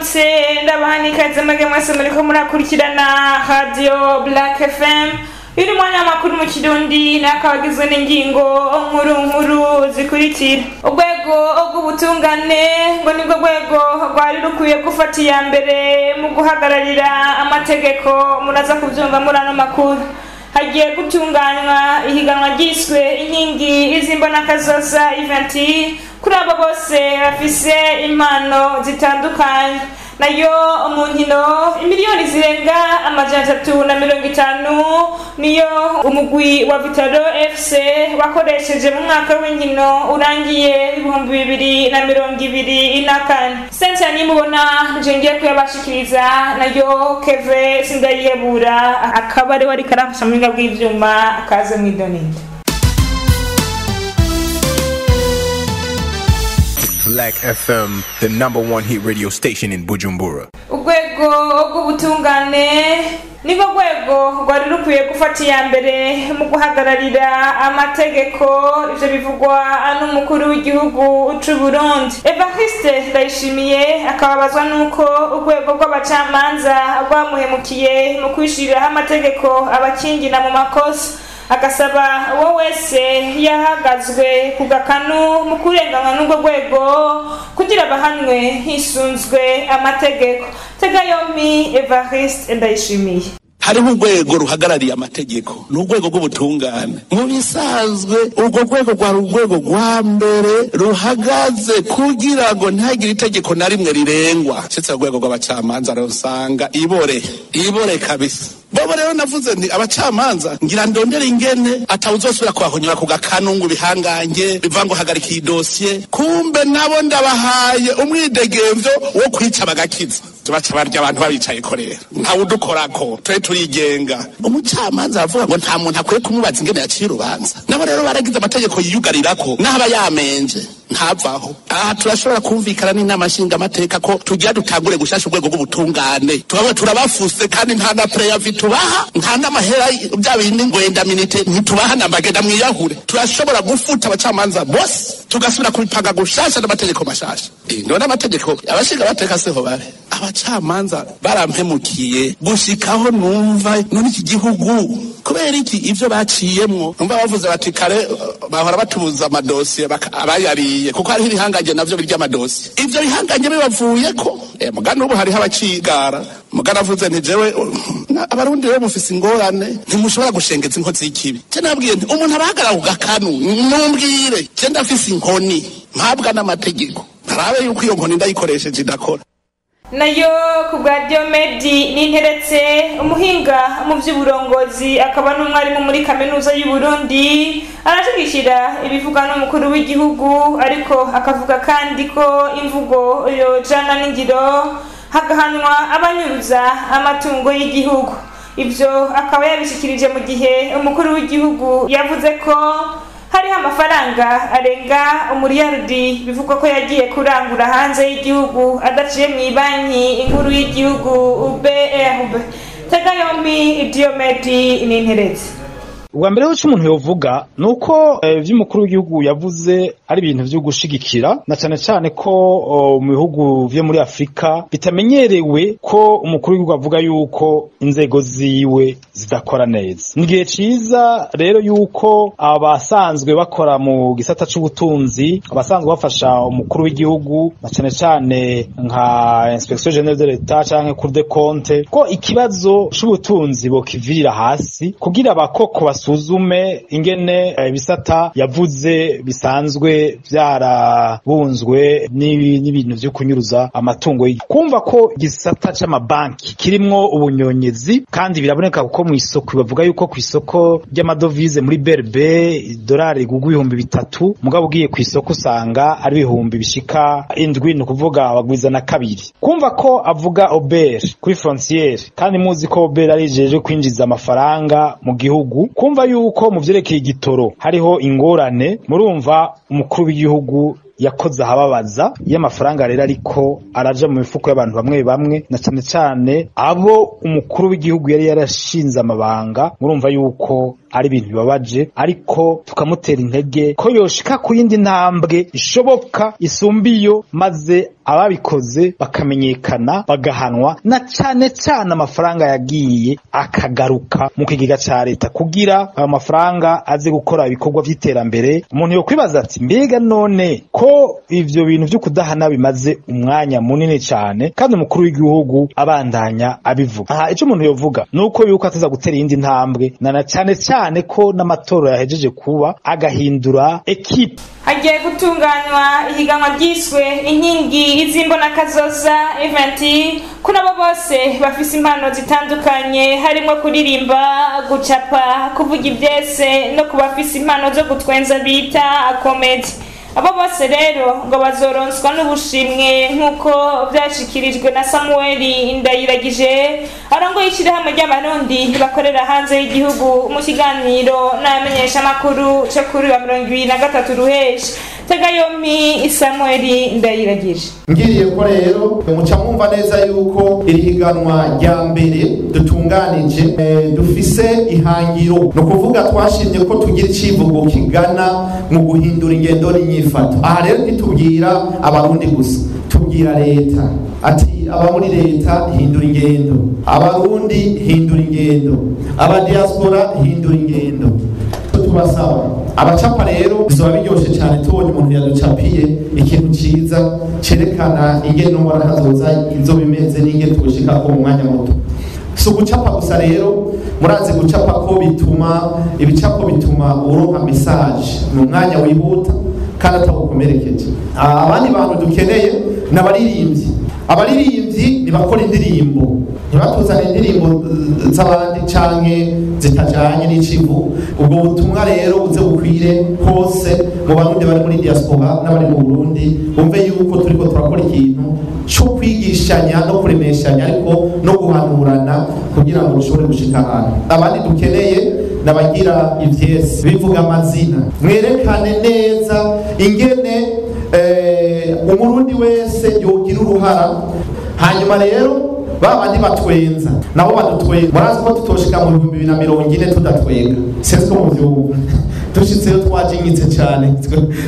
Ndabaramutse, ndabaha n'ikaze mwebwe mwese muriko murakurikirana Radio Black FM. Uyu mwanya w'amakuru mu Kirundi nakaba agizwe n'ingingo nkuru nkuru zikurikira: urwego rw'ubutungane ngo nibwo rwego rwari rukwiye gufata iya mbere mu guhagararira amategeko. Muraza kuvyumva muri ano makuru. Hagiye gutunganywa ihiganwa ryiswe Inkingi z'imbonakazoza event kuri abo bose bafise impano zitandukanye. Nayo mu nkino, imiliyoni zirenga 350 niyo umugwi wa Vital'O FC wakoresheje mu mwaka w'inkino urangiye 2024. Sentia nimubona nje ngiye kuyabashikiriza, nayo Keve Sindayebura akaba ari wari karamfasha mu buhinga bw'ivyuma. Akaze mw'idonido. Black FM, the number one hit radio station in Bujumbura. Urwego rw'ubutungane nibwo rwego rwari rukwiye gufata iya mbere mu guhagararira amategeko. Ivyo bivugwa n'umukuru w'igihugu c'u Burundi, Evariste Ndayishimiye, akababazwa n'uko urwego rw'abacamanza rwamuhemukiye mu kwishiriraho amategeko abakingira mu makosa, agasaba uwo wese yahagazwe ku gakanu mu kurenganwa n'urwo rwego kugira bahanwe hisunzwe amategeko. Tega yompi Evariste Ndayishimiye. Hariho urwego ruhagarariye amategeko, ni urwego rw'ubutungane. Mu bisanzwe urwo rwego rwari urwego rwa mbere ruhagaze kugira ngo ntihagire itegeko na rimwe rirengwa. Shitse urwego rw'abacamanza rusanga ibore ibore kabisa. Bobo rero navuze nti abacamanza ngira ndondere ingene atawuzosubira kuhahonyora ku gakanu ngo bihangange biva ngo hagarika iyi dosiye, kumbe nabo ndabahaye umwidegemvyo wo kwica bagakiza. Tubaca barya abantu babicaye ko rero ntawe udukorako, twe turigenga. Umucamanza aravuga ngo nta muntu akwiye kumubaza ingene yaciye urubanza. Nabo rero baragize amategeko yiyugarirako, n'aho aba yamenje ntavaho. Aha turashobora kumvikana n'inama nshingamateka ko tugira dutangure gushasha urwego rw'ubutungane, tukaba turabafuse kandi nta na préavis tubaha, nta n'amahera bya bindi ngwenda minite ntitubaha na mbagenda mwiyahure. Turashobora gufuta abacamanza bose, tugasubira kubipanga gushasha n'amategeko mashasha. None amategeko abashinga amateka seho bare abacamanza barampemukiye gushikaho numva none iki gihugu kubera iki ivyo baciyemwo. Numva bavuze bati kare bahora batubuza amadosiye abayariye kuko hariho ibihangange navyo birya amadosiye, ivyo bihangange bibavuyeko. Mugani ubu hariho abacigara. Mugani avuze nti jewe abarundi rero mufise ingorane, ntimushobora gushengeza inkozi y'ikibi. Je nabwiye nti umuntu abahagarara ku gakanu numbwire, je ndafise inkoni mpabwa n'amategeko, ntarabe yuko iyo nkoni ndayikoresheje idakora. Nayo ku bwa Diomedi Ninteretse, umuhinga mu by'uburongozi akaba n'umwarimu muri Kaminuza y'u Burundi, arashigikira ibivuga n'umukuru w'igihugu, ariko akavuga kandi ko imvugo yojana n'ingiro, hagahanwa abanyuruza amatungo y'igihugu. Ibyo akaba yabishikirije mu gihe umukuru w'igihugu yavuze ko hariho amafaranga arenga umuriyaridi bivugwa ko yagiye kurangura hanze y'igihugu adaciye mu ibanki inkuru y'igihugu BRB. Tega yombi Diomedi Ninteretse. Ubwa mbere ho umuntu yovuga nuko ivy'umukuru w'igihugu yavuze ari ibintu vyo gushigikira, na cane cane ko mu bihugu vyo muri Afrika bitamenyerewe ko umukuru w'igihugu avuga yuko inzego ziwe zidakora neza. Ni igihe ciza rero yuko abasanzwe bakora mu gisata c'ubutunzi, abasanzwe bafasha umukuru w'igihugu, na cane cane nka Inspection Générale de l'État canke Cour des comptes, ko ikibazo c'ubutunzi bokivirira hasi kugira abakoko basuzume ingene ibisata yavuze bisanzwe vyarabunzwe n'ibintu vyo kunyuruza amatungo. Kumva ko igisata c'amabanki kirimwo ubunyonyezi, kandi biraboneka kuko mw'isoko bavuga yuko kw'isoko ry'amadovize muri BRB idolari igurwa 3000, mugabo ugiye kw'isoko usanga ari ibihumbi bishika 7, ni ukuvuga bagwiza na kabiri. Kumva ko avuga OBR kuri frontière, kandi muzi ko OBR ari ijeje kwinjiza amafaranga mu gihugu, kumva yuko mu vyerekeye igitoro hariho ingorane, murumva umukuru w'igihugu yakoze ahababaza. Iyo amafaranga rero ariko araja mu mifuko y'abantu bamwe bamwe, na cane cane abo umukuru w'igihugu yari yarashinze amabanga, murumva yuko ari ibintu bibabaje, ariko tukamutera intege ko yoshika ku yindi ntambwe ishoboka isumbiyo, maze ababikoze bakamenyekana bagahanwa, na cane cane amafaranga yagiye akagaruka mu kigega ca leta kugira ayo mafaranga aze gukora ibikorwa vy'iterambere. Umuntu yokwibaza ati mbega none ko ivyo bintu vyo kudahana bimaze umwanya munini cane kandi umukuru w'igihugu abandanya abivuga? Aha ico umuntu yovuga nuko yuko ataza gutera iyindi ntambwe, na cane cane ko n'amatora yahejeje kuba agahindura ekipe. Hagiye gutunganywa ihiganwa ryiswe inkingi z'imbonakazoza event kuri abo bose bafise impano zitandukanye, harimo kuririmba, gucapa, kuvuga ivyese no kubafise impano zo gutwenza bita comedy. Abo bose rero ngo bazoronswa n'ubushimwe nk'uko vyashikirijwe na Samuel Ndayiragije arongoye ishirahamwe ry'Abarundi bakorera hanze y'igihugu mu kiganiro n'abamenyeshamakuru co kuri wa 23 Ruheshi. Tega yompi Samuel Ndayiragije. Ngiriye ko rero muca mwumva neza yuko iri higanwa rya mbere dutunganije dufise ihangiro, no kuvuga twashimye ko tugira icivugo kigana mu guhindura ingendo n'inyifato. Aha rero ntitubwira Abarundi gusa, tubwira leta ati aba muri leta hindura ingendo, Abarundi hindura ingendo, aba diaspora hindura ingendo. Tubasaba abacapa rero bizoba biryoshe cyane tubonye umuntu yaducapiye ikintu ciza cerekana ingene mbonakazoza izo bimeze n'ingene twoshika ko mu mwanya muto. Si ugucapa gusa rero, murazi gucapa ko bituma ibicapo bituma uronka message mu mwanya wihuta kandi atagukomerekeje. Abandi bantu dukeneye n'abaririmbyi. Abaririmbyi nibakora indirimbo, ntibatuzane indirimbo z'abandi canke zitajanye n'icivu. Ubwo butumwa rero buze bukwire hose mu Barundi bari muri diaspora n'abari mu Burundi, bumve yuko turiko turakora ikintu co kwigishanya no kuremeshanya, ariko no guhanurana kugira ngo dushobore gushika ahantu. Abandi dukeneye n'abagira ivyese bivuga amazina, mwerekane neza ingene umurundi wese yogira uruhara. Hanyuma rero babandi batwenza nabo badutwenza, murazi ko tutoshika mu 2040 tudatwenga, sinzi ko muvyumva. Dushitseyo twajinyitse cane,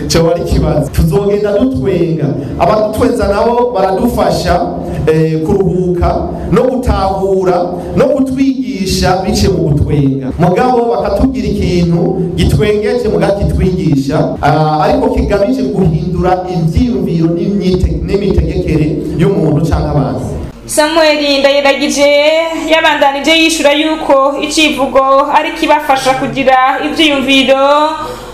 coba ari ikibazo. Tuzogenda dutwenga, abadutwenza nabo baradufasha kuruhuka no gutahura no kutwigisha bice mu gutwenga, mugabo bakatubwira ikintu gitwengeje mugabo kitwigisha, ariko kigamije guhindura ivyiyumviro n'imitegekere y'umuntu canke abantu. Samuel Ndayiragije yabandanije yishura yuko icivugo ari kibafasha kugira ivyiyumviro,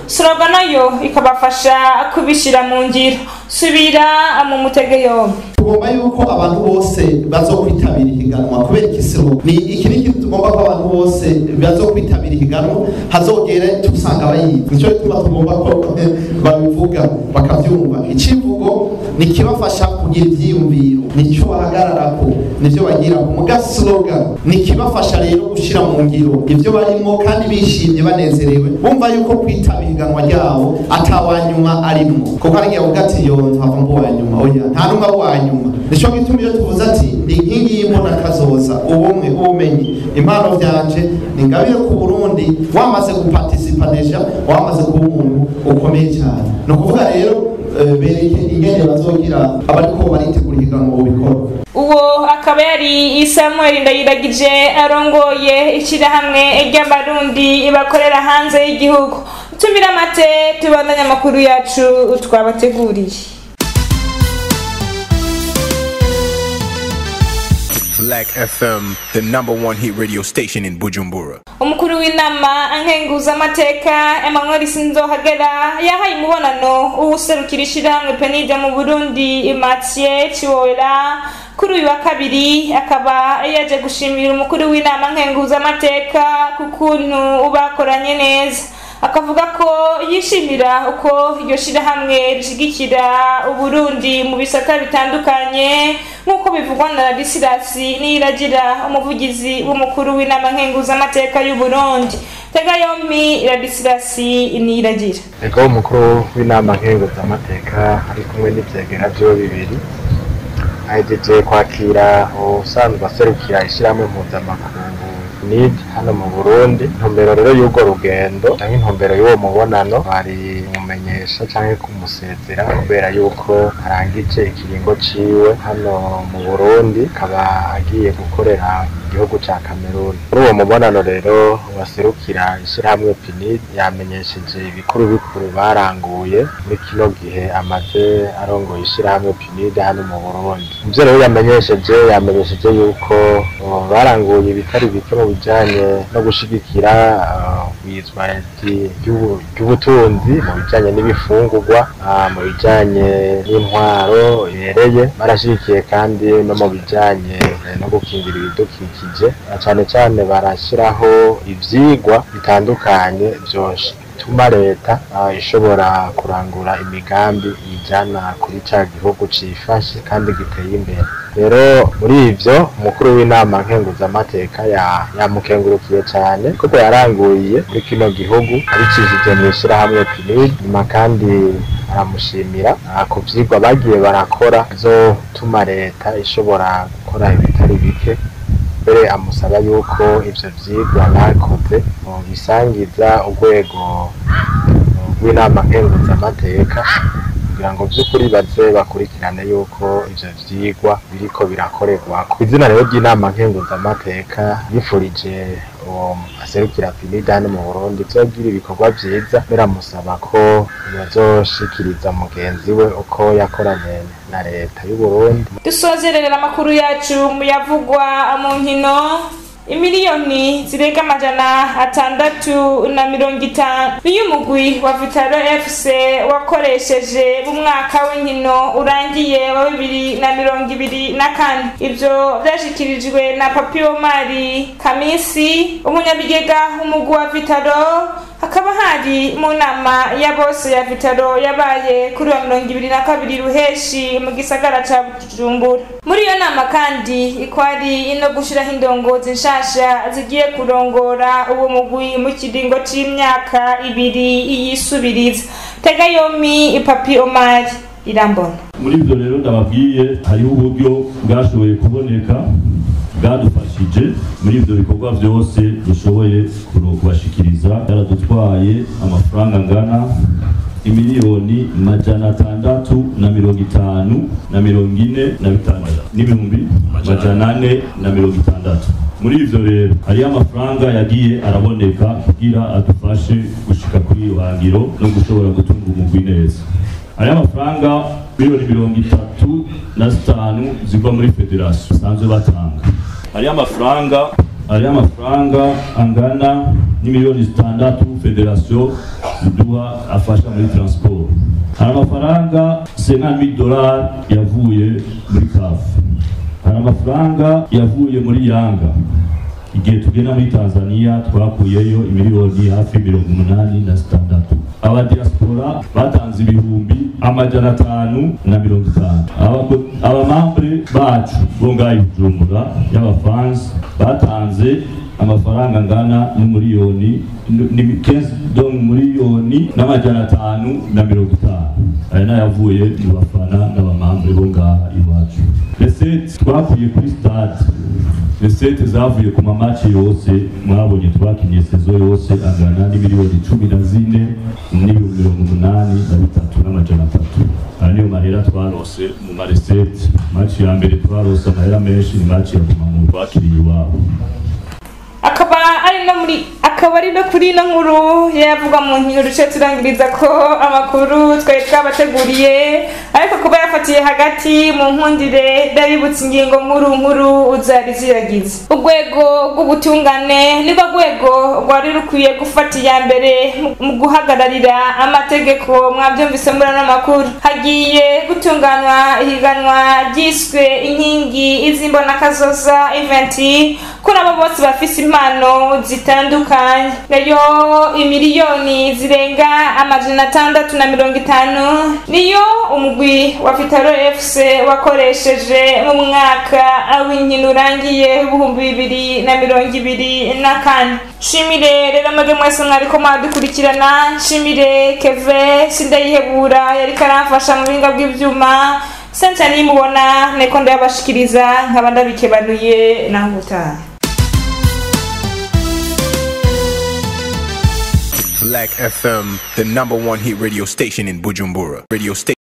slogan nayo ikabafasha kubishira mu ngiro. Subira mu mutege yombi. Tugomba yuko abantu bose bazokwitabira ihiganwa, kubera ikisiro ni iki niki tugomba ko abantu bose bazokwitabira ihiganwa hazogere tusanga bayizi. Nico gituma tugomba ko babivuga bakavyumva. Icivugo ni kibafasha kugira ivyiyumviro, nico bahagararako, nivyo bagira muga slogan ni kibafasha rero gushira mu ngiro ivyo barimo kandi bishimye banezerewe, bumva yuko kwitabira ihiganwa ryabo atawanyuma arimwo, kuko ari ngiye kuvuga ati yo ntava mbo wanyuma, oya nta numwe wanyuma. Nico gituma iyo tuvuze ati ndi inkingi y'imbonakazoza, ubumwe, ubumenyi, impano vyanje ni ngabire ku Burundi, wamaze guparticipa deja, wamaze kuba umuntu ukomeye cyane. No kuvuga rero bereke ingene bazogira abariko baritegura ihiganwa bobikora. Uwo akaba yari Samuel Ndayiragije arongoye ishirahamwe ry'Abarundi bakorera hanze y'igihugu. Tumira amate tubandanye amakuru yacu twabateguriye. Black FM, the number one hit radio station in Bujumbura. Umukuru w'inama nkenguza amateka Emmanuel Sinzohagera yahaye umubonano uwuserukira ishirahamwe PNUD mu Burundi Mathieu Chiwera kuri uyu wa kabiri, akaba yaje gushimira umukuru w'inama nkenguza amateka kukuntu bakoranye neza. Akavuga ko yishimira uko iryo shirahamwe rishigikira Uburundi mu bisata bitandukanye nk'uko bivugwa na Ladislas Niyiragira, umuvugizi w'umukuru w'inama nkenguza amateka y'u Burundi. Tega yompi Ladisirasi Niragira. Ego, umukuru w'inama nkenguzamateka ari kumwe n'ivyegera vyiwe bibiri ahejeje kwakira usanzwe aserukira ishyirahamwe mpuzamakungu PNUD hano mu Burundi. Intumbero rero y'urwo rugendo canke intumbero y'uwo mubonano bari mumenyesha canke kumusezera, kubera yuko arangije ikiringo ciwe hano mu Burundi, akaba agiye gukorera mu gihugu ca Cameroon. Muri uwo mubonano rero, waserukira ishyirahamwe PNUD yamenyesheje ibikuru bikuru baranguye muri kino gihe amaze arongoye ishyirahamwe PNUD hano mu Burundi. Muvyo rero yamenyesheje yuko baranguye ibitari bike mu bijanye no gushigikira igwizwa ry'ubutunzi, mu bijanye n'ibifungurwa, mu bijanye n'intwaro ibereye. Barashigikiye kandi no mu bijanye no gukingira ibidukikije, na cane cane barashyiraho ivyigwa bitandukanye vyotuma leta ishobora kurangura imigambi ijana kuri ca gihugu cifashe kandi giteye imbere. Rero muri ivyo, umukuru w'inama nkenguzamateka yamukengurukiye cane kuko yaranguye muri kino gihugu abicishije mw'ishirahamwe PNUD. Nyuma kandi aramushimira ku vyigwa bagiye barakora bizotuma leta ishobora gukora ibitari bike. Mbere amusaba yuko ivyo vyigwa bakoze bisangiza urwego rw'inama nkenguzamateka, kugira ngo vy'ukuri baze bakurikirane yuko ivyo vyigwa biriko birakorerwa. Ku izina rero ry'inama nkenguzamateka, yifurije uwo aserukira PNUD hano mu Burundi vyogira ibikorwa vyiza, biramusaba ko yozoshikiriza mugenzi we uko yakoranye na leta y'u Burundi. Dusozerera amakuru yacu mu yavugwa mu nkino. Imiliyoni zirenga 650 niyo umugwi wa Vital'O FC wakoresheje mu mwaka w'inkino urangiye wa 2024. Ivyo vyashikirijwe na Papi Omari Kamisi, umunyabigega w'umugwi wa Vital'O. Hakaba hari mu nama ya bose ya Vital'O yabaye kuri wa 22 Ruheshi mu gisagara ca Bujumbura. Muri iyo nama kandi ikwari ino gushiraho indongozi nshasha zigiye kurongora uwo mugwi mu kiringo c'imyaka 2 yisubiriza. Tega yomi Papi Omar Irambona. Muri ibyo rero ndababwiye, hariho uburyo bwashoboye kuboneka bwadufashije muri ibyo bikorwa byose dushoboye kubashikiriza. Yaradutwaye amafaranga angana imiliyoni 650 na 45 n'ibihumbi 460. Muri ivyo rero hariyo amafaranga yagiye araboneka kugira adufashe gushika kuri iyo hangiro no gushobora gutunga umugwi neza. Hariyo amafaranga miliyoni 35 ziva muri fédération basanzwe batanga. Hariyo amafaranga angana n'imiliyoni 6 fédération iduha afasha muri transport. Hari amafaranga 50 dollars yavuye muri CAF. Hari amafaranga yavuye muri Yanga. Igihe tugenda muri Tanzania twakuyeyo imiliyoni hafi 86. Abadiaspora batanze 550,000. Abamembres bacu bo ngaha i Bujumbura y'abafans batanze amafaranga angana n'umuriyoni donc miliyoni n'550,000. Aya nayavuye mu bafana n'abamembres bo ngaha iwacu. Recettes twakuye kuri stade, recettes zavuye ku mamatchs yose mwabonye twakinye saison yose, angana n'imiliyoni 14 n'ibihumbi 83,300. Aya niyo mahera twarose mu marecettes. Match ya mbere twarose amahera menshi ni match ya Guma twakiriye iwabo. Akaba ari no muri akaba ari no kuri ino nkuru yavugwa mu nkino duce turangiriza ko amakuru twari twabateguriye. Ariko kuba yafatiye hagati mu nkundire, ndabibutsa ingingo nkuru nkuru zari ziragize. Urwego rw'ubutungane nirwo rwego rwari rukwiye gufata iya mbere mu guhagararira amategeko. Mwabyumvise muri ano makuru. Hagiye gutunganywa ihiganwa ryiswe Inkingi Izimbonakazoza Event kuri abo bose bafise impano zitandukanye. atandukanye. Nayo imiliyoni zirenga 650 niyo umugwi wa Vitaro FC wakoresheje mu mwaka w'inkino urangiye 2024. Nshimire rero mwebwe mwese mwariko mwadukurikirana, nshimire Keve Sindayihebura yariko aramfasha mu buhinga bw'ivyuma, Senta nimubona neko ndayabashikiriza nkaba ndabikebanuye naho ubutaha. Black FM, the number one hit radio station in Bujumbura. Radio station.